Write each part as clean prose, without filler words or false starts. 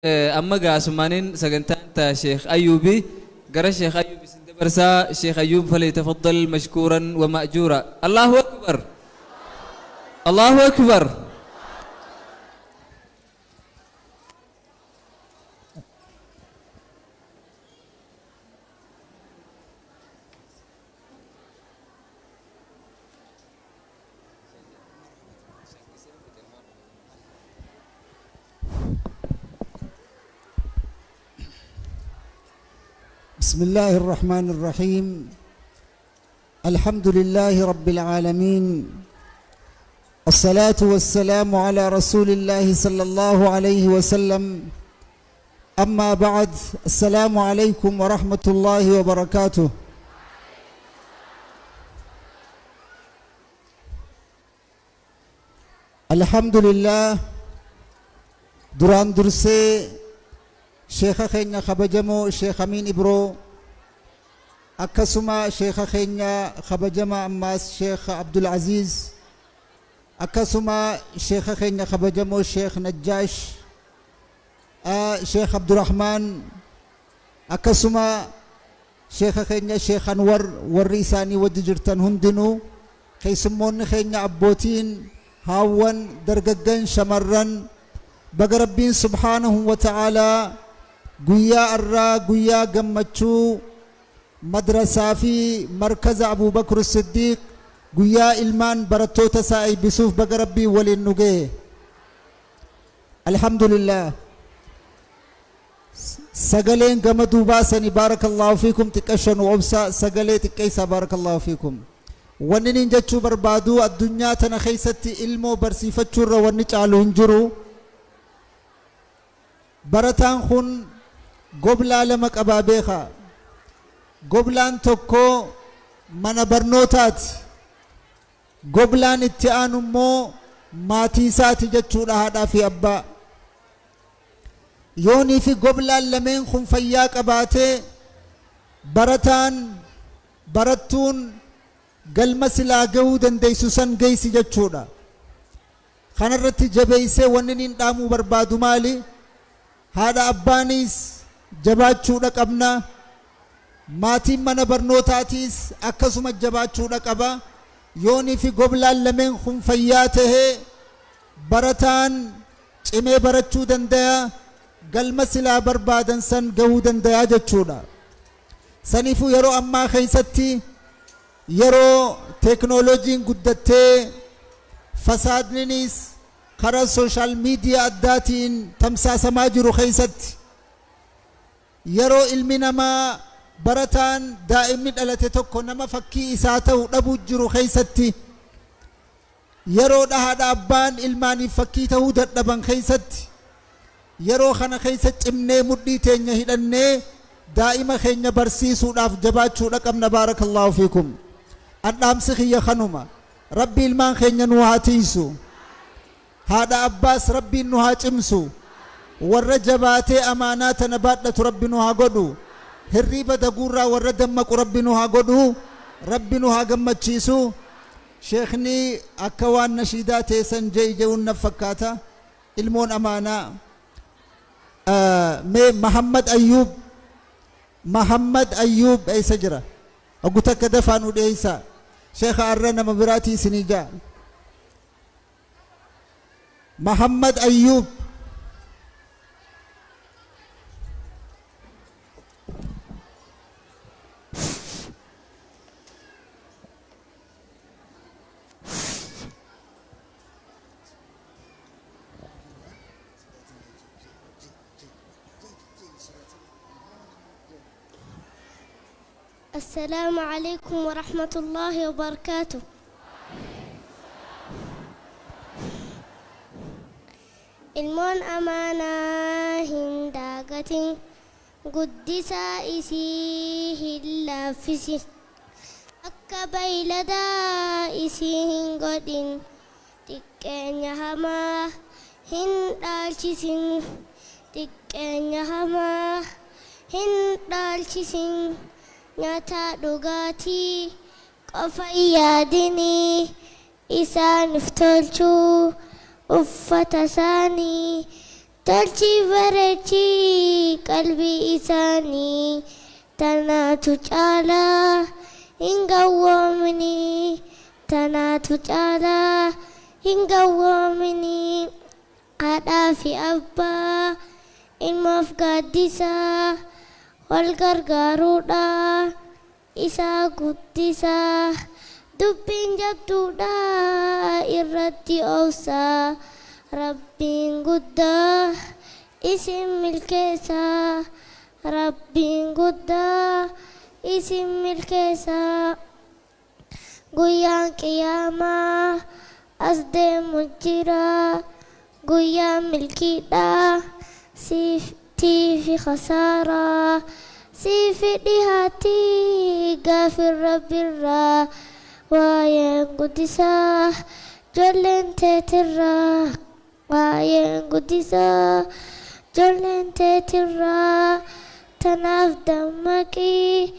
Amma gaa asumaaniin sagantaan ta Sheekh Ayyuubi gara Sheekh Ayyuub isin dabarsaa. Sheekh Ayyuub falyatafaddal mashkuuran wa ma'juura. Allahu Akbar! Allahu Akbar! بسم الله الرحمن الرحيم. الحمد لله رب العالمين، الصلاة والسلام على رسول الله صلى الله عليه وسلم. أما بعد، السلام عليكم ورحمة الله وبركاته. Alhamdulillah, duraan dursee sheeka keenya kabajamoo Sheekh Amiin Ibroo, akkasuma sheeka keenya kabajamaa ammaas Sheekh Abdul Aziz, akkasuma sheeka keenya kabajamoo Sheekh Najjaash, Sheekh Abdurrahmaan, akkasuma sheeka keenya Sheekh Anwar, warri isaanii wajji jirtan hundinuu, keessummoonni keenya, abbootiin, haawwan, dargaggan, shamarran, baga Rabbiin subhaanahu wa ta'aalaa guyyaa arraa, guyyaa gammachuu madrasaa fi markaza Abuu Bakr Siddiiq, guyyaa ilmaan barattoota isaa eebbisuuf baga Rabbiin waliin nu ga'e. Alhamdulillah. Sagaleen gama duubaa sani, baarakallaahu fiikum, xiqqasho nu obsa, sagalee xiqqeessaa, baarakallaahu fiikum. Wanni nin jechuu barbaadu, addunyaa tana keessatti ilmoo barsiifachuurra wanni caalu hin jiru. Barataan kun goblaa lama qabaa beeka. Goblaan tokko mana barnootaati. Goblaan itti aanu immoo maatii isaati jechuudha, haadhaa fi abbaa. Yoonii fi goblaan lameen kun fayyaa qabaatee, barataan, barattuun galma silaa gahuu dandeessu san geessi jechuudha. Kanarratti jabeessee wanni niin dhaamuu barbaadu maali? Haadha abbaanis jabaachuudha qabna. Maatiin mana barnootaatiis akkasuma jabaachuudha qaba. Yoonii fi goblaan lameen kun fayyaa tahee, barataan cimee barachuu dandaya, galma silaa barbaadan san gahuu dandayaa jechuudha. Saniifuu yeroo ammaa keessatti, yeroo teeknooloojiin guddattee, fasaadninis karaa social media addaatiin tamsaasamaa jiru keessatti, yeroo ilmi namaa, barataan, daa'imni dhalate tokko nama fakkii isaa ta'u dhabuu jiru keessatti, yeroo haadha abbaan ilmaaniif fakkii ta'uu dadhaban keessatti, yeroo kana keessa cimnee mudhii teenya hidhannee daa'ima keenya barsiisuudhaaf jabaachuudha qabna. Baarakallaahu fiikum. An dhaamsi kiyya kanuma. Rabbi ilmaan keenya nu haa tiisu. Haadha abbaas Rabbiin nu haa cimsu. Warra jabaatee amaanaa tana baadhatu Rabbi nu haa godhu. Hirriiba daguurraa warra dammaqu Rabbi nu haa godhu. Rabbi nu haa gammachiisu. Sheekni akka waan nashiidaa teessan je'i je'uun na fakkaata. Ilmoon amaanaa. Mee Mahammad Ayyuub, Mahammad Ayyuub eessa jira? Oggu takka dafaa nu dhiyeessaa. Sheekha arra nama biraatii isinii ja'a. Mahammad Ayyuub. السلام عليكم ورحمة الله وبركاته. Ilmoon amaanaa hin daagatin, guddisaa isii hin laaffisin, akka bayladaa isii hin godhin, xiqqeenya hamaa hin dhaalchisin, xiqqeenya hamaa hin dhaalchisin. Nyaata dhugaatii qofa hin yaadinii, isaaniif tolchuu uffata isaanii. Tolchii bareechii qalbii isaanii tanaatu caalaa hin gawwoominii tanaatu caalaa hin gawwoominii. Haadhaa fi abbaa ilmoof gaaddisaa wal gargaaruudha isaa guddisaa dubbiin jabduudha irratti obsaa Rabbiin guddaa isin milkeessaa Rabbiin guddaa isin milkeessaa. Guyyaan qiyaamaa as deemu jira guyyaan milkiidha siif tiifi khasaaraa siifi dhihaatti gaafin rabbirraa waayeen guddisaa jolleen teetirraa waayeen guddisaa jolleen teetirraa tanaaf dammaqii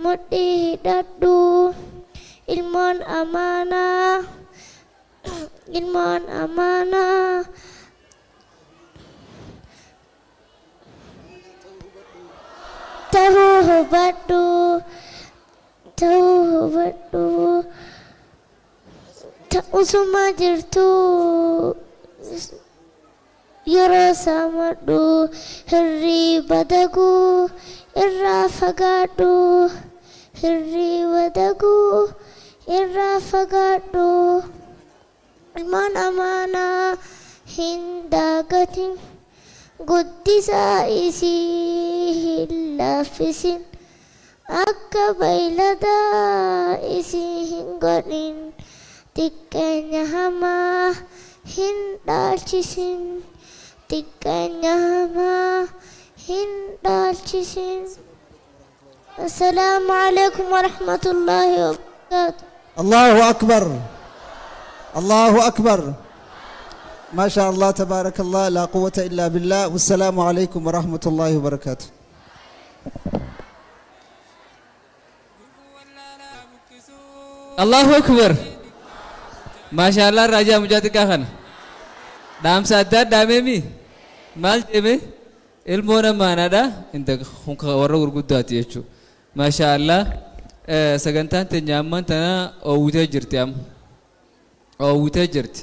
mudhii hidhadhu ilmoon amaanaa ilmoon amaanaa tahuu hubadhu tahuu hubadhu Usuma jirtuu yeroo saamadhu hirriiba daguu irraa fagaadhu hirriiba daguu irraa fagaadhu ilmaan amaanaa hin dagatin guddisaa isii hin laaffisin Akka bayladaa isii hin godhin, xiqqeenya hamaa hin dhaalchisin, xiqqeenya hamaa hin dhaalchisin. Assalaamu alaikum warahmatullaahi wabarakaatu. Allahu Akbar Allahu Akbar Masha Allah Tabarakallah La quwwata illa billah Wassalamu alaikum warahmatullahi wabarakatuh. Allahu Akbar. Maashaallah raajaa mucaa xiqqaa kana. Dhaamsa addaa dhaameemi. Maal deeme? Ilmoon amaanaadha. Inta kun warra gurguddaati jechuudha. Maashaallah. Sagantaan teenya ammaan tana oowwitee jirti amma. Oowwitee jirti.